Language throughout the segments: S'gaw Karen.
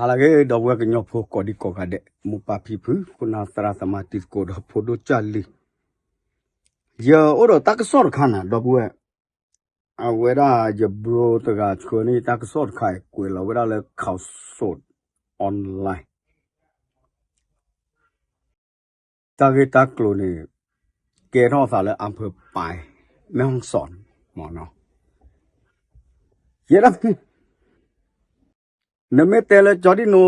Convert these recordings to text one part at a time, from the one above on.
တၢ်ဂ့ၢ် ဒီပုၢ်ဝဲၢ်ကညီဖိကိးဒံကိးဂၤဒဲး မိၢ်ပၢ်ဖံဖု ခိၣ်နၢ်သရၣ်သမါတံၤသကိးဒီးဖိဒိၣ်ကၢ်လံၤ, ယအိၣ်ဒီးတၢ်ကစီၣ်တခါန့ၣ် ဒီပုၢ်ဝဲၢ်, အဝဲဒၣ်ယ bro တဂၤဆှၢန့ၢ်တၢ်ကစီၣ်တခါအံၤ ကွဲးလီၤဝဲဒၣ်လၢ ข่าวสดออนไลน์ တၢ်ဂ့ၢ်တၢ်ကျိၤန့ၣ် ကဲထီၣ်သးလၢ อำเภอปาย แม่ฮ่องสอน မ့ၢ်နီၤ, ယဲဒၣ် နမ့ၢ်တဲလၢကၠီဒံၣ်နိ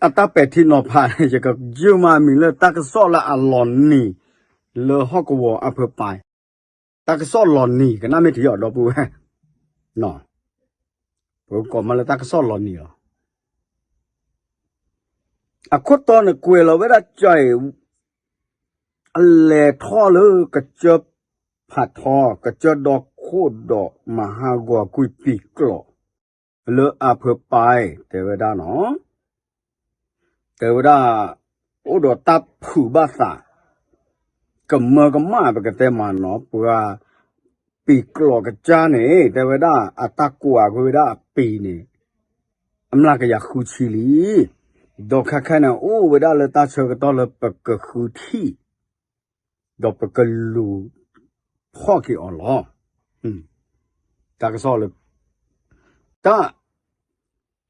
အတၢ်ပဲာ်ထံနီၤဖးန့ၣ် ယကယုၢ်မးအမံၤလၢတၢ်ကစီၣ်လၢအလီၤနံၤ လၢဟီၣ်ကဝီၤ อำเภอปาย တၢ်ကစီၣ်လီၤနံၤ ကနၣ်မ့ၢ်ထံအီၤ ဒီပုၢ်ဝဲၢ်, ပကိးမးလၢတၢ်ကစီၣ်လီၤနံၤလီၤ. အခိၣ်တီန့ၣ်ကွဲးလီၤဝဲဒၣ်ကၠီအံၤ အလဲၤထီၣ်လၢကစၢၢ်ဖးထီ ကစၢၢ်ဒီခိၣ်ဒီးမၤဟးဂီၤကွံာ်ပံာ်ကျိာ် လၢ อำเภอปาย တဲဝဲဒၣ်နီၤ, တဲဝဲဒၣ် အိၣ်ဒီးတၢ်ဖုးဘၣ်သး ကမၢကမၣ် ပကတဲမးနီၤ ပှၤ ပံာ်ကျိာ်ကစၢ်န့ၣ် တဲဝဲဒၣ် အတၢ်ကွၢ်ကွံာ်ဝဲဒၣ်အပံာ်န့ၣ် အမျးကယၤဃုဆံလံ, ဒီးခဲခဲန့ၣ် အိၣ်ဝဲဒၣ်လၢတၢ်ဆၢကတီၢ်လၢပကဃုထံၣ် ဒီးပကလူၤဖီၣ်က့ၤအီၤလီၤ. တၢ်ကစီၣ်လၢ တၢ်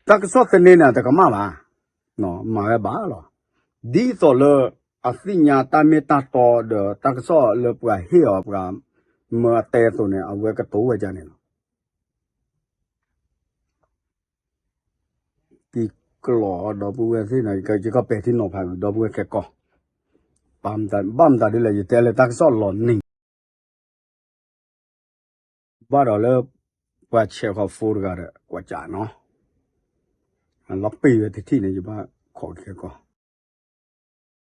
တၢ်ကစီၣ်သန့န့ၣ် တကမၣ်ဘၣ်, မၤဝဲဘၣ်လီၤ. ဒ်သိးလၢအသ့ၣ်ညါတၢ်မ့ၢ်တၢ်တီဒီး တၢ်ကစီၣ်လၢပှၤဟ့ၣ်အီၤပှၤမၢအတဲအသိးန့ၣ် အဝဲကတိၤဝဲဒ်န့ၣ်လီၤ. ပံာ်ကျိာ် ဒီပုၢ်ဝဲၢ်သ့ၣ်န့ၣ် ယကပဲာ်ထံနီၤဖးက့ၤ ဒီပုၢ်ဝဲၢ်ခဲကီၢ်, ဘၣ်မတၤဒ်လဲၣ် ယတဲလၢတၢ်ကစီၣ်လီၤနံၤ ဘၣ်ဒီးလၢ ပှၤဆဲးဃီၤဖိတဂၤဒီး ကွၢ်ကၠးနီၤ, လီၤပ့ၤဝဲတထံၣ်န့ၣ် ယဘၣ်ခိးခဲကီၢ်,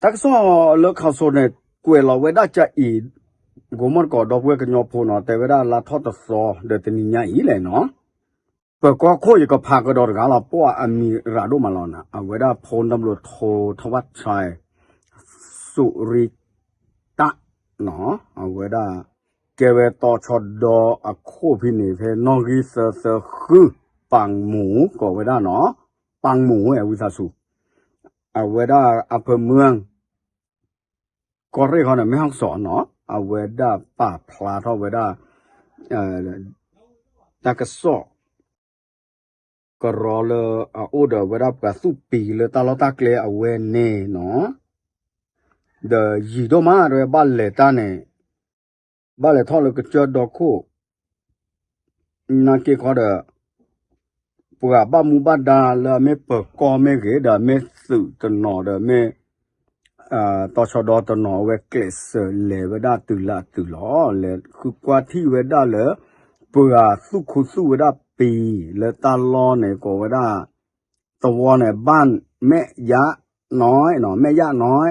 တၢ်ကစီၣ်လၢ ข่าวสด န့ၣ် ကွဲးလီၤဝဲဒၣ်ကၠးအံၤ ကိးမီၢ်တကိး ဒီပုၢ်ဝဲၢ်ကညီဖိနီၤ တဲဝဲဒၣ်လါထီၣ်တသီ ဒီးတနံၤညါအံၤလဲၣ်နီၤ ပၢၤကီၢ်ခိၣ် ယကဖးကဒီးတဂၤလီၤ ပှၤအမံၤရၤဒိၣ်မးလီၤန့ၣ် အဝဲဒၣ်ဖိနၢ်ဘျိးထိထဝၣ်ဆဲး စူၤရံတၣ်နီၤ အဝဲဒၣ် ကဲဝဲတီၤဆီဒီအခိၣ်ဖဲန့ၣ် ဖဲနီၣ်ဂံၢ်သၢသၢဃု ပၣ်မူၤ ကိးဝဲဒၣ်နီၤ ပၣ်မူၤဝဲဝံသးစူၤ အဝဲဒၣ်အဖၢမုၢ် ကီၢ်ရ့ၣ်ခီန့ၣ် မဲၣ်ဟီၣ်စီၣ်နီၤ အဝဲဒၣ်ပာ်ဖျါထီၣ်ဝဲဒၣ် တၢ်ကစီၣ် ကရီလၢအအိၣ်ဒီးဝဲဒၣ်ပှၤသူၣ်ပံၤလၢတၢ်လီၢ်တၢ်ကျဲအဝဲန့ၣ်နီၤ ဒီးယံာ်ဒိၣ်မး တဲဝဲဘၣ်လဲၤတၢ်န့ၣ် ဘၣ်လဲၤထီၣ်လၢကစၢၢ်ဒီခိၣ် နာ်က့ခီဒီး ပှၤဘၣ်မူဘၣ်ဒါလၢအမ့ၢ်ပၢၤကီၢ်မ့ၢ်ဂ့ၤ ဒီးမ့ၢ်သုးတနီၤဒီးမ့ၢ် တီၤဆီဒီတနီၤ အဝဲကျဲးစၢးလဲၤဝဲဒၣ်တုၤလၢအတုၤလီၤ. လဲၤဃုကွၢ်ထံၣ်ဝဲဒၣ်လၢ ပှၤသူၣ်ခူသူၣ်ဝဲဒၣ်ပံၤလၢတၢ်လီၢ်န့ၣ် ကိးဝဲဒၣ် သဝီန့ၣ် บ้านแม่ยะน้อยနီၤ แม่ยะน้อย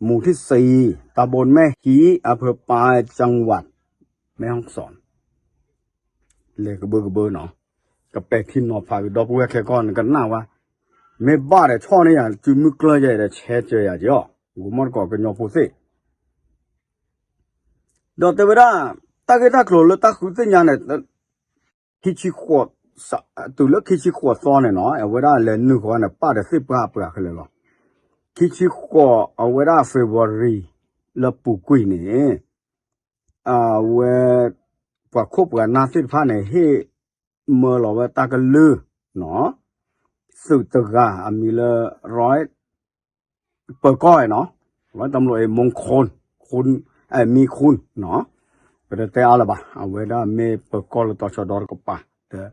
หมู่ที่สี่ ตำบลแม่ฮี อำเภอปาย จังหวัดแม่ฮ่องสอน လဲၤကဘၢကဘၢနီၤ ကပဲာ်ထံနီၤဖးက့ၤ ဒီပုၢ်ဝဲၢ်ခဲကီၢ်န့ၣ် ကနၣ်ဝဲ မ့ၢ်ဘၣ်ဒီးဆီၣ်န့ၢ်ယၤ စုမုၢ်ကျၢၢ်ယဲဒီး ဆဲးစၢၤယၤက့ၤအီၤ ဂိၤမီၢ်တကိးကညီဖိသ့ၣ် ဒီးတဲဝဲဒၣ် တၢ်ဂ့ၢ်တၢ်ကျိၤလၢတၢ်ဃုသ့ၣ်ညါန့ၣ် ခံဆံဃိး တုၤလၢခံဆံဃိးသီန့ၣ်နီၤ အဝဲဒၣ်လဲၤနုာ်ဃီန့ၣ် ပၣ်ဒီးသ့ၣ်ပှၢ်အပှၤခဲလၢာ်လီၤ. ခံဆံဃိး အဝဲဒၣ် February လၢပူၤကွံာ်န့ၣ် အဝဲ ပှၤခိၣ်ပှၤနၢ်သ့ၣ်တဖၣ်န့ၣ် ဟ့ၣ်မၢလီၤဝဲတၢ်ကလုၢ်နီၤ သုးတဂၤအမံၤလၢ ร้อย ပၢၤကီၢ်နီၤ ร้อยตำรวจเอกมงคล คุณ เอ่อ มีคุณနီၤ ပတတဲအါလၢၤဘၣ် အဝဲဒၣ်မ့ၢ်ပၢၤကီၢ်လၢတီၤဆီဒီတကပၤ ဒီး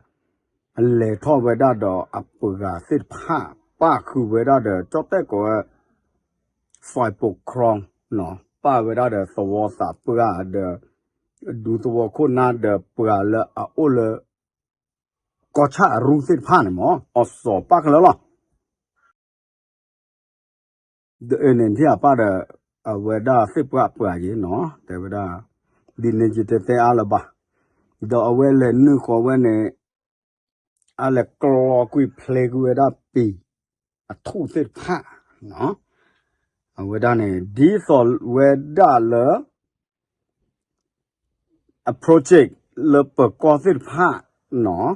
အလဲၤထီၣ်ဝဲဒၣ်ဒီးအပှၤသ့ၣ်တဖၣ် ပၣ်ဃုာ်ဝဲဒၣ်ဒီး ကၠီၣ်တဲၣ်ကိးဝဲ ฝ่ายปกครองနီၤ ပၣ်ဝဲဒၣ်ဒီးသဝီသးပှၢ်ဒီး ဒူသဝီခိၣ်နၢ်ဒီးပှၤလၢအအိၣ်လၢ ကီၢ်ဆၣ်အရူၢ်သ့ၣ်တဖၣ်န့ၣ်မ့ၢ် အီၣ်စီၤပၣ်ခဲလၢာ်လီၤ. ဒီးအန့ၣ်ထံၣ်အပၣ်ဒီး အဝဲဒၣ်သ့ၣ်ပှၢ်အပှၤက့ၤနီၤ တဲဝဲဒၣ် ဒ်န့ၣ်ယတတဲအါလၢၤဘၣ်. ဒီးအဝဲလဲၤနုာ်ဃီဝဲန့ၣ် အလဲၤကျီကွံာ်ဖျဲကွံာ်ဝဲဒၣ်ပံၤ အထူၣ်သ့ၣ်တဖၣ်နီၤ အဝဲဒၣ်န့ၣ် ဒ်သိးဝဲဒၣ်လၢ အ project လၢပၢၤကီၢ်သ့ၣ်တဖၣ်နီၤ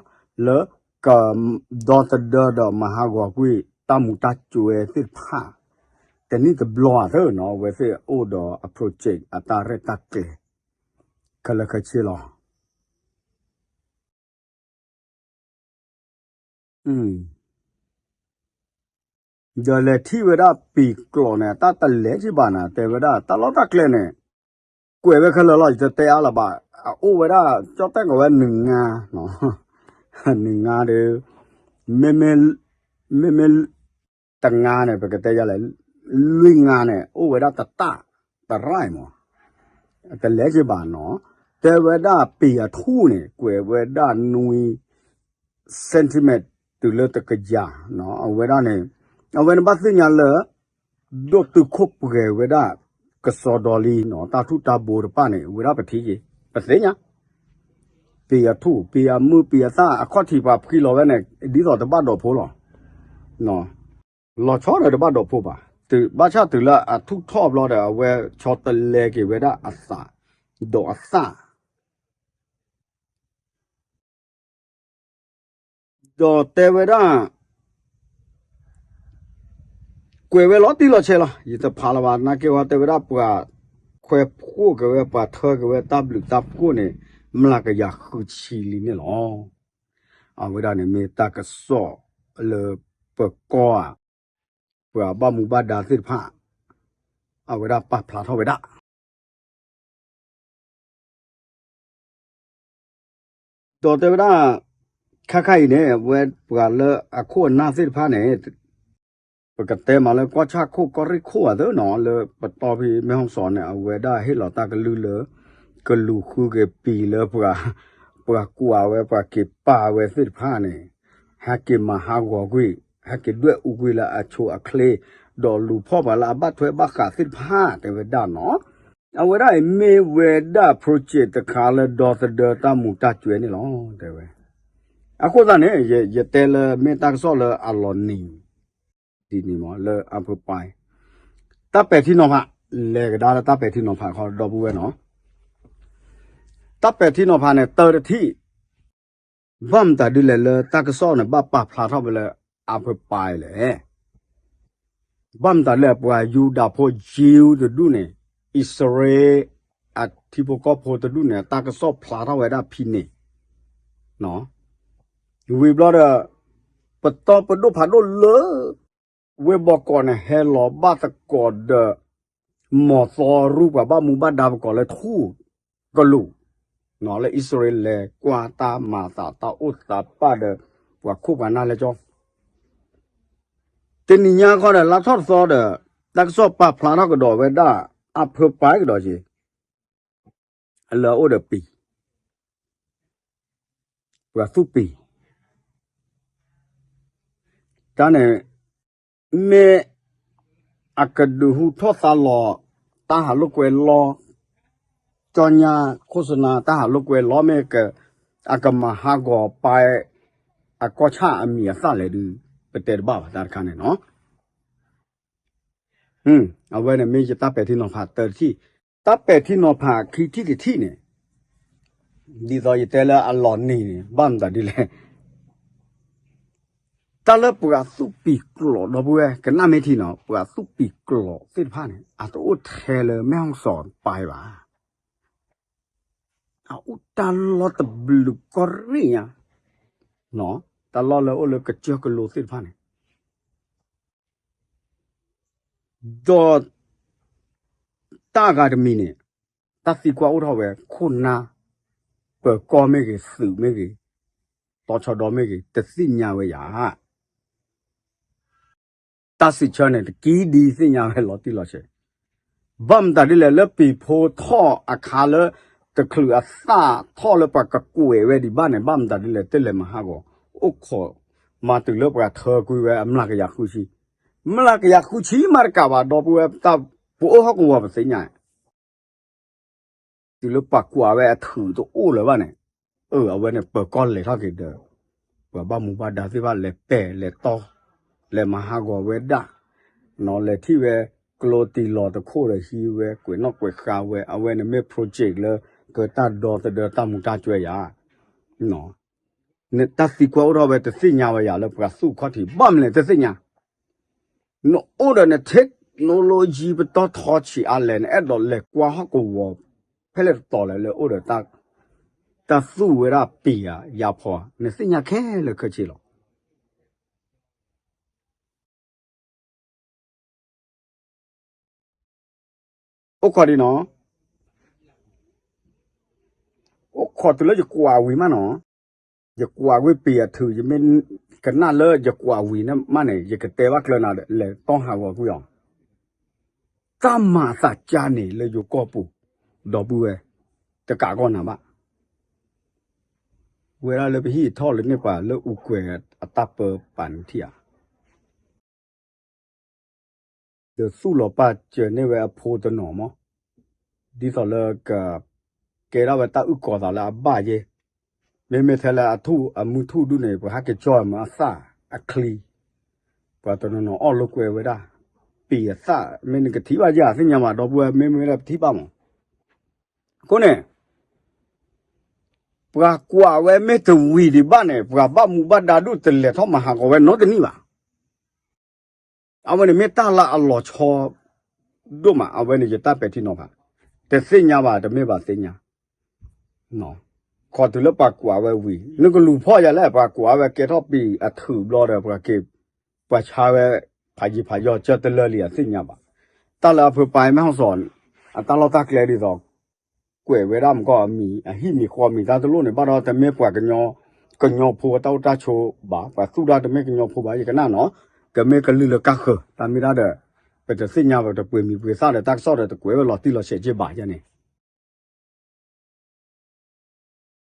လၢ ကဒီသဒၢဒီးမၤဟးဂီၤကွံာ်တၢ်မူၤတၢ်ကွဲသ့ၣ်တဖၣ် တနံၣ်တဘျီအသၢနီၤ အဝဲသ့ၣ်အိၣ်ဒီးအ project အတၢ်ရဲၣ်တၢ်ကျဲၤ ခဲလၢာ်ခဲဆ့လီၤ. ဒီးလဲၤထံၣ်ဝဲဒၣ်ပံၤကျိာ်န့ၣ် တၢ်တလဲၤက့ၤဘၣ်နၤ တဲဝဲဒၣ် တၢ်လီၢ်တၢ်ကျဲန့ၣ် ကွဲးဝဲခဲလၢာ်လီၤ ယတတဲအါလၢၤဘၣ် အအိၣ်ဝဲဒၣ် ကၠီၣ်တဲၣ်ကီးဝဲနုာ်ငါ နုာ်ငါဒီး မ့မ့ၢ် မ့မ့ၢ် တငါန့ၣ် ပကတဲယၤလဲၣ် လွံၢ်ငါန့ၣ် အိၣ်ဝဲဒၣ်တတၢ် တရၣ်မး တလဲၤက့ၤဘၣ်နီၤ တဲဝဲဒၣ်ပံၤအထူၣ်န့ၣ် ကွဲးဝဲဒၣ်နွံ centimeter တုၤလၢတကယၤ အဝဲဒၣ်န့ၣ် အဝဲန့ၣ်ဘၣ်သ့ၣ်ညါလၢ ဒိၣ်တုာ်ခိၣ်ပှဲၤဝဲဒၣ် ကစီဒီလံနီၤ တၢ်ထူၣ်တၢ်ဘိတဖၣ်န့ၣ် ဝဲဒၣ်ပထံၣ်က့ၤ ပသ့ၣ်ညါ ပံၤအထူၣ် ပံၤအမုၢ် ပံၤအသၣ် အခီၣ်ထံးပှၤဖှံလီၤဝဲန့ၣ် ဒ်သိးတဘၣ်ဒိးဖိလီၤ လီၤဆီဒီးတဘၣ်ဒိးဖိဘၣ် ဘၣ်ဆၣ်တုၤလၢအထူၣ်ထီၣ်ဘျီဒီး အဝဲဆီတလဲက့ၤဝဲဒၣ်အသး ဒီးအသၣ် ဒီးတဲဝဲဒၣ် ကွဲးဝဲလီၤတံၢ်လီၤဆဲးလီၤ ယတဖးလၢၤဘၣ် နာ်က့ဝဲတဲဝဲဒၣ်ပှၤ ခွဲးဖှိၣ်က့ၤဝဲ ပှၤထၢက့ၤဝဲတၢ်ဘျုးတၢ်ဖှိၣ်န့ၣ် မျးကယၤဃုဆံလံန့ၣ်လီၤ. အဝဲဒၣ်န့ၣ်မ့ၢ်တၢ်ကစီၣ်လၢပကီၢ်ဧါ ပှၤဘၣ်မူဘၣ်ဒါသ့ၣ်တဖၣ် အဝဲဒၣ်ပာ်ဖျါထီၣ်ဝဲဒၣ် ဒီးတဲဝဲဒၣ် ခါခါအံၤန့ၣ် အဝဲပှၤလၢအခိၣ်အနၢ်သ့ၣ်တဖၣ်န့ၣ် ပကတဲမးလၢကီၢ်ဆၣ်ခိၣ်ကီၢ်ရ့ၣ်ခိၣ်အသိးနီၤ လၢပတီၢ်ဖဲမဲၣ်ဟီၣ်စီၤန့ၣ် အဝဲဒၣ်ဟ့ၣ်လီၤတၢ်ကလုၢ်လၢ ကလူၤဃုက့ၤပံၤလၢပှၤ ပှၤကွၢ်ဝဲ ပှၤက့ၤပာ်ဝဲသ့ၣ်တဖၣ်န့ၣ် ဟဲက့ၤမၤဟးဂီၤကွံာ် ဟဲက့ၤဒွဲၣ်အူကွံာ်လၢအဆိအချ့ ဒီးလူၤဖီၣ်ပှၤလၢအဘၣ်ထွဲဘၣ်ဃးသ့ၣ်တဖၣ် တဲဝဲဒၣ်နီၤ အဝဲဒၣ်အံၤမ့ၢ်ဝဲဒၣ် project တခါလၢဒီသဒၢတၢ်မူၤတၢ်ကွဲန့ၣ်လီၤ တဲဝဲ အဃိသတးန့ၣ် ယတဲလၢမ့ၢ်တၢ်ကစီၣ်လၢအလီၤနံၤ ဒ်န့ၣ်မး လၢအဖၢပၢ် တၢ်ပဲာ်ထံနီၤဖး လဲၤကဒါလၢတၢ်ပဲာ်ထံနီၤဖးခီဒီပုၢ်ဝဲၢ်နီၤ တၢ်ပဲာ်ထံနီၤဖးန့ၣ် တၢတထံၣ် ဘၣ်မတၤဒ်လဲၣ်လၢတၢ်ကစီၣ်န့ၣ် ဘၣ်ပာ်ဖျါထီၣ်ဝဲလၢအဖၢပၢ်လဲၣ် ဘၣ်မတၤလၢပှၤယူဒၤဖိ Jew တဒူၣ်န့ၣ် အံၣ်စရ့လးအထံဖိကီၢ်ဖိတဒူၣ်န့ၣ် တၢ်ကစီၣ်ဖျါထီၣ်ဝဲဒၣ်ဖဲန့ၣ် ဝံၤဘျီဒီး ပတီၢ်ပဒိၣ်ဖးဒိၣ်လၢ ဝ့ၢ်ဘီကီးန့ၣ် ဟဲလီၤဘၣ်သကိးဒီး မီၤသီရူပှၤဘၣ်မူဘၣ်ဒါပကိးလၢထူၣ်ကလူး လၢအံၣ်စရ့လးလဲၤကွၢ်တၢ်မၤသး တၢ်အိၣ်သးပၢ်ဒီး ပှၤခိၣ်ပှၤနၢ်လဲကၠီ တနံၤညါခီဒီး လါထီၣ်တသီဒီး တၢ်ကစီၣ်ပာ်ဖျါထီၣ်ကဒီးဝဲဒၣ် အဖၢပၢ်ကဒီးက့ၤ လၢအအိၣ်ဒီးပံၤ ပှၤသူၣ်ပံၤ တၢ်န့ၣ် မ့ၢ်အကဒုးဟူထီၣ်သါလီၤ တၢ်ဟးလိာ်ကွဲလီၤ ကၠီညါခိၣ်စနါ တၢ်ဟးလိာ်ကွဲလီၤ မ့ၢ်အကမၤဟးဂီၤပၢ် အကီၢ်ဆၣ်အမံၤအသၣ်လဲၣ်ဒုး ပတဲတဘၣ်ဘၣ်တၢ်တခါန့ၣ်နီၤ အဝဲန့ၣ်မ့ၢ်ယတၢ်ပဲာ်ထံနီၤဖးတၢတထံၣ်, တၢ်ပဲာ်ထံနီၤဖးခံထံၣ်တထံၣ်န့ၣ်, ဒ်သိးယတဲလၢအလီၤနံၤန့ၣ် ဘၣ်မတၤဒ်လဲၣ်, တၢ်လၢပှၤသူၣ်ပံၤကျိာ်ဒီပုၢ်ဝဲၢ် ကနၣ်မ့ၢ်ထံနီၤ, ပှၤသူၣ်ပံၤကျိာ်သ့ၣ်တဖၣ်န့ၣ် အတအိၣ်ထဲလၢမဲၣ်ဟီၣ်စီၤပၤဘၣ်. အအိၣ်တၢ်လီၢ်တဘျုးကီၢ်ရ့ၣ်ညါ, တၢ်လီၢ်လၢအိၣ်လၢကစၢၢ်ကလိသ့ၣ်တဖၣ်န့ၣ်, ဒီး တၢ်အဂၤတမံၤန့ၣ် တၢ်သံကွၢ်အိၣ်ထီၣ်ဝဲ ခိၣ်နၢ် ပၢၤကီၢ်မ့ၢ်ဂ့ၤ သုးမ့ၢ်ဂ့ၤ တီၤဆီဒီမ့ၢ်ဂ့ၤ တသ့ၣ်ညါဝဲယၤ တၢ်စံးဆၢန့ၣ် တကံဒံသ့ၣ်ညါဝဲလီၤတံၢ်လီၤဆဲး, ဘၣ်မတၤဒ်လဲၣ် လၢပံၤဖိထီၣ်အခါလၢ တချုးအသၣ်ထီၣ်လၢပှၤကကွဲးဝဲဒံးဘၣ်န့ၣ် ဘၣ်မတၤဒ်လဲၣ် တလဲၤမၤဟးဂီၤ အိၣ်ခိးမၤတုၤလၢပှၤထၢကွံာ်ဝဲအမျးကယၤဃုဆံ, မျးကယၤဃုဆံမးတကးဘၣ် ဒီပုၢ်ဝဲၢ် ပအိၣ်ဟီၣ်ကဝီၤပသ့ၣ်ညါ တုၤလၢပှၤကွၢ်ဝဲအထုးတအိၣ်လၢၤဘၣ်န့ၣ်, အဝဲန့ၣ်ပၢၤကီၢ်လဲၤထီၣ်က့ၤဒီး ပှၤဘၣ်မူဘၣ်ဒါသ့ၣ်တဖၣ်လဲၤပဲာ်လဲၤတီ လဲၤမၤဟးဂီၤဝဲဒၣ်, လဲၤထံၣ်ဝဲ ကျိတံၢ်လီၤတခိၣ်ဒီးဟံးဝဲ ကွဲးနီၣ်ကွဲးဃါဝဲ အဝဲန့ၣ်မ့ၢ် project လၢ ကတၢ်ဒီသဒၢတၢ်မူၤတၢ်ကွဲယၤ နတၢ်သံကွၢ်အိၣ်ထီၣ်ဝဲတသ့ၣ်ညါဝဲယၤလၢပှၤသူၣ်ခီၣ်ထံး ဘၣ်မနုၤလဲၣ်တသ့ၣ်ညါ. နအိၣ်ဒီးန technology ပတီၢ်ထီဆံးအါလဲၣ် နအဲၣ်ဒိးလဲၤကွၢ်ဟီၣ်ကဝီၤ ဖဲလဲၣ်တတီၤလဲၣ်လၢအိၣ်ဒီး တၢ်သူၣ်ဝဲဒၣ်ပံာ်ယၤယၤဖီ နသ့ၣ်ညါခဲလၢာ်ခဲဆ့လီၤ. အိၣ်ခိးဒံးနီၤ, အိၣ်ခိးတုၤလၢယကွၢ်ဝံၤမးနီၤ, ယကွၢ်ကွံာ်ပံာ်အထုး ယမ့ၢ်ကနၣ်လၢယကွၢ်ဝံၤန့ၣ်မးန့ၣ် ယကတဲဘၣ်ကျၢၤနၤ လဲၤတီၢ်ဟးဂီၤကွံာ်အီၤ, တၢ်မၤအသးကါန့ၣ်လၢယိၤကီၢ်ပူၤ ဒီပုၢ်ဝဲၢ် တကးကီၢ်နၤဘၣ်, ဝဲဒၣ်လၢပဟံၣ်ထီၣ်လၢန့ၢ်ပှၤလၢအူကွဲၤအတၢ်ပၢပာ်န့ၣ်ထံၣ်ဧါ ဒီးသူၣ်လီၤပာ်စၢၤန့ၢ်ဝဲအဖိတနီၤမး, ဒ်သိးလၢက ကဲဒၣ်ဝဲတၢ်အုၣ်ကီၤသးလၢအဘၣ်ယဲ, မ့မ့ၢ်ထဲလၢအထူၣ်အမုၢ်ထူၣ်ဒူၣ်န့ၣ် ပှၤဟဲက့ၤကၠီမၤအသၣ်အချံ, ပှၤတနီၤနီၤအီၣ်လိာ်ကွဲဝဲဒၣ်, ပံာ်အသၣ် မ့ၢ်နကထံၣ်ဘၣ်ယဲ သ့ၣ်ညါဘၣ် ဒီပုၢ်ဝဲၢ် မ့မ့ၢ်ဝဲဒၣ်ပထံၣ်ဘၣ်မး, အဃိန့ၣ် ပှၤကွၢ်ဝဲမ့ၢ်တဝံၤဒံးဘၣ်န့ၣ် ပှၤဘၣ်မူဘၣ်ဒါဒူၣ်တလဲၤထီၣ်မၤဟးဂီၤဝဲနီတနံၣ်ဘၣ်. အဝဲန့ၣ်မ့ၢ်တၢ်လၢအလီၤဆီဒိၣ်မး အဝဲန့ၣ်ယတၢ်ပဲာ်ထံနီၤဖး, တသ့ၣ်ညါဘၣ် တမ့ၢ်ဘၣ်သ့ၣ်ညါ, ခိးတုၤလၢပှၤကွၢ်ဝဲဝံၤ နကလူၤဖီၣ်ယၤလဲၣ် ပှၤကွၢ်ဝဲကဲထီၣ်ပံာ်အထုးဘျီဒီး ပှၤက့ၤ ပှၤဆါဝဲ ဖးယံၤဖးယီၤ ကၢတလၢလံ အသ့ၣ်ညါဘၣ်, တၢ်လၢအဖၢပၢ်မဲၢ်ဟီၣ်စီၤ အတၢ်လီၢ်တၢ်ကျဲဒ်သိး ကွဲးဝဲဒၣ်မကီၢ်အမံၤ အဟံၣ်မံၤဃီမံၤတၢ်တလိၣ်န့ၣ် ဘၣ်ဒီးတမ့ၢ်ပှၤကညီ ကညီဖိအတၢ်အိၣ်တၢ်ဆိးဘၣ်, ပှၤသူၣ်ဒၣ်တမ့ၢ်ကညီဖိဘၣ် ယကနၣ်နီၤ, ကမ့ၢ်ကလုၢ်လၢကၢ်ဃၢၤ တၢ်မ့ၢ်ဒၣ်ဒီး ပတသ့ၣ်ညါ ပတပှ့ၤမံၤပှ့ၤသၣ်ဒီးတၢ်ကစီၣ်ဒီး တကွဲးဝဲလီၤတံၢ်လီၤဆဲးက့ဘၣ်ယဲန့ၣ်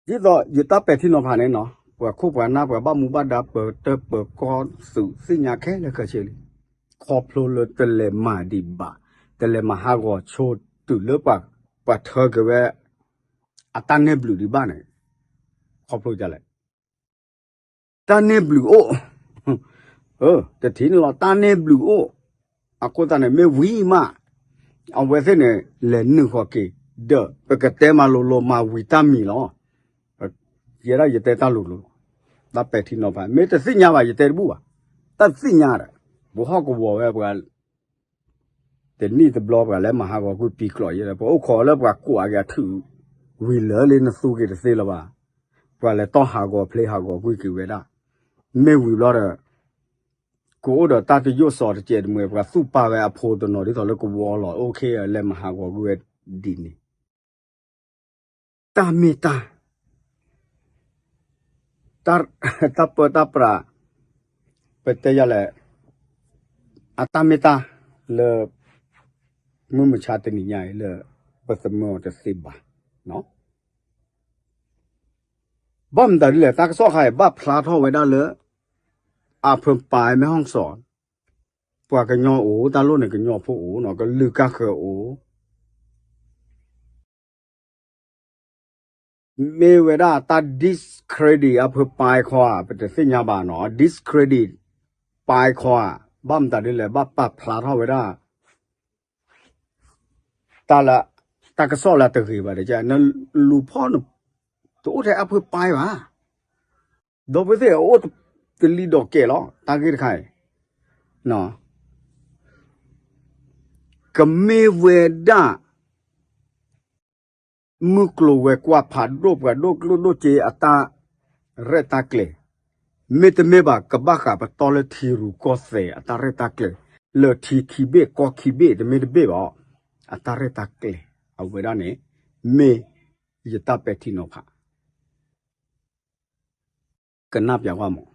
ဒ်သိးယတၢ်ပဲာ်ထံနီၤဖးန့ၣ်နီၤ ပှၤခိၣ်ပှၤနၢ်ပှၤဘၣ်မူဘၣ်ဒါပၢၤတၢၢ်ပၢၤကီၢ်သုးသ့ၣ်ညါခဲလၢာ်ခဲဆ့လံ, ခီဖျိလၢတလဲၤမၤဒံးဘၣ်, တလဲၤမၤဟးဂီၤဆိတုၤလၢပှၤ ပှၤထၢက့ၤဝဲ အတၢ်န့ၢ်ဘျုးဒံးဘၣ်န့ၣ်, ခီဖျိဒ်လဲၣ် တၢ်န့ၢ်ဘျုးအိၣ်, တထံၣ်န့ၣ်လီၤ တၢ်န့ၢ်ဘျုးအိၣ်, အဃိသတးန့ၣ် မ့ၢ်ဝံၤမး အဝဲသ့ၣ်န့ၣ် လဲၤနုာ်ဃီၤက့ၤ ဒီးပကတဲမၤလိၤလိၤမၤဝံၤတၢ်မံၤလီၤ, ယဲဒၣ်ယတဲတၢ်လိၤလိၤ, တၢ်ပဲာ်ထံနီၤဖး မ့ၢ်တသ့ၣ်ညါဘၣ် ယတဲတဘူၣ်ဘၣ်, တၢ်သ့ၣ်ညါဒီး ပဟီၣ်ကဝီၤဝဲပှၤ တနံၣ်တဘျီပှၤလဲၤမၤဟးဂီၤကွံာ်ပံာ်ကျိးယဲဒီး ပအိၣ်ခိးလၢပှၤကွၢ်က့ၤအထုး ဝံၤလၢာ်လံနသူက့ၤတသ့လၢၤဘၣ်, ပှၤလဲၤတီၢ်ဟးဂီၤဖျ့ဟးဂီၤကွံာ်က့ၤဝဲဒၣ်, မ့ၢ်ဝံၤဘျီဒီး ကအိၣ်ဒီးတၢ်တယိၣ်စီၤတကဲးတမှဲၤ ပှၤသူၣ်ပာ်ဝဲအဖိတနီၤဒ်သိးလၢကဝီၤလီၤ အိၣ်ခ့ လဲၤမၤဟးဂီၤကွံာ်ဝဲဒ်န့ၣ် တၢ်မ့ၢ်တၢ် တၢ်ပၢတၢ်ပြး ပတဲယၤလဲၣ် အတၢ်မ့ၢ်တၢ်လၢ မုၢ်မဆါတနံၤညါအံၤလၢ ပသမၢအီၤတသ့ဘၣ်. ဘၣ်မတၤဒ်လဲၣ် တၢ်ကစီၣ်ခါအံၤ ဘၣ်ဖျါထီၣ်ဝဲဒၣ်လၢ အဖၢပၢ်မဲၢ်ဟီၣ်စီၤ ပှၤကညီအိၣ် တၢ်လိၣ်န့ၣ်ကညီဖိအိၣ် ကလုာ်ကၢ်ဃၢၤအိၣ် မ့ၢ်ဝဲဒၣ်တၢ် discredit အဖၢပၢ်ခီဧါ ပတသ့ၣ်ညါဘၣ်နီၤ discredit ပၢ်ခီဧါ ဘၣ်မတၤဒ်လဲၣ် ဘၣ်ပာ်ဖျါထီၣ်ဝဲဒၣ် တၢ်လၢ တၢ်ကစီၣ်လၢတဂ့ၤဘၣ်ဒီး နလူၤဖီၣ် တအိၣ်ထဲအဖၢပၢ်ဘၣ် ဒီပုၢ်ဝဲၢ်သ့ၣ် အိၣ်တလံၤဒီးကဲးလီၤ တၢ်ဂ့ၢ်တခါအံၤ ကမ့ၢ်ဝဲဒၣ် မုၢ်ကျိၤဝဲၤကွာ်ဖးဒိၣ် ပှၤဒိၣ်ကျိၣ်ဒိၣ်စ့အတၢ်ရဲၣ်တၢ်ကျဲၤ မ့တမ့ၢ်ဘၣ် ကဘၣ်ဃးပတီၢ်လၢထံရူၢ်ကီၢ်သဲးအတၢ်ရဲၣ်တၢ်ကျဲၤ လၢထံခံဘ့ၣ်ကီၢ်ခံဘ့ၣ် တမ့ၢ်တဘ့ၣ်ဘၣ် အတၢ်ရဲၣ်တၢ်ကျဲၤ အဝဲဒၣ်န့ၣ် မ့ၢ်ယတၢ်ပဲာ်ထံနီၤဖး ကနၣ်ပျးကွၢ်မး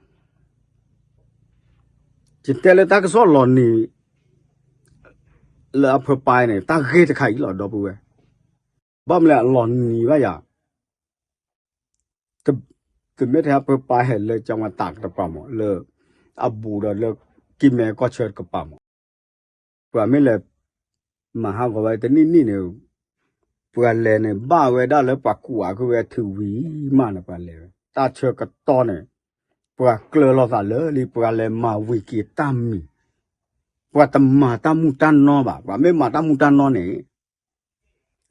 ယတဲလၢတၢ်ကစီၣ်လီၤနံၤ လၢအဖၢပၢ်န့ၣ် တၢ်ဂ့ၢ်တခါအံၤလီၤ ဒီပုၢ်ဝဲၢ် ဘၣ်မနုၤလဲၣ် အလီၤနံၤဘၣ်ယၤ တမ့ၢ်ထဲအဖၢပၢ်ဟဲလၢကဝါတးကတပၤမး လၢအဘူးဒီးလၢကံၢ်မဲကီၢ်ဆၢတကပၤမး ပှၤမ့ၢ်လဲၤမၤဟးဂီၤဝဲတနံၣ်နံၣ်န့ၣ် ပှၤလဲၤန့ၣ် ဘၣ်ဝဲဒၣ်လၢပှၤကူးအါက့ၤဝဲအထုးဝံၤမးန့ၣ် ပှၤလဲၤဝဲ တၢ်ဆၢကတီၢ်န့ၣ် ပှၤကျၢၤလိာ်သးလၢလံ ပှၤလဲၤမၤဝံၤက့ၤတၢ်မံၤ ပှၤတမၤတၢ်မူတၢ်နီဘၣ် ပှၤမ့ၢ်မၤတၢ်မူတၢ်နီန့ၣ်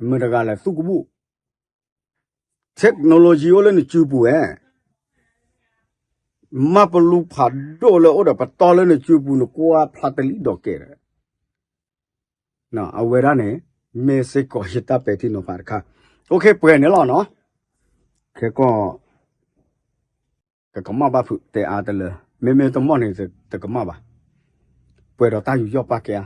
မတၤတဂၤလဲၤသူၣ်ကဘူၣ် technology အိၣ်လၢနစုပူၤဝဲ ပ မၤပလူၤဖးဒိၣ်လၢအိၣ်ဒီးပတီၢ်လၢနစုပူၤ နကွၢ်ဖျါတလံၣ်ဒီးကဲဒီး အဝဲဒၣ်န့ၣ် မ့ၢ်စ့ၢ်ကီးယတၢ်ပဲာ်ထံနီၤဖးတခါ. OK ပှဲၤန့ၣ်လီၤနီၤ. ခဲကီၢ် ကကမၣ်ဘၣ်ဖုးတဲအါတလၢ မ့မ့ၢ်တမီၢ်န့ၣ် တကမၣ်ဘၣ်. ပှဲၤဒီးတၢ်ယူးယီၣ်ပာ်ကဲဧါ.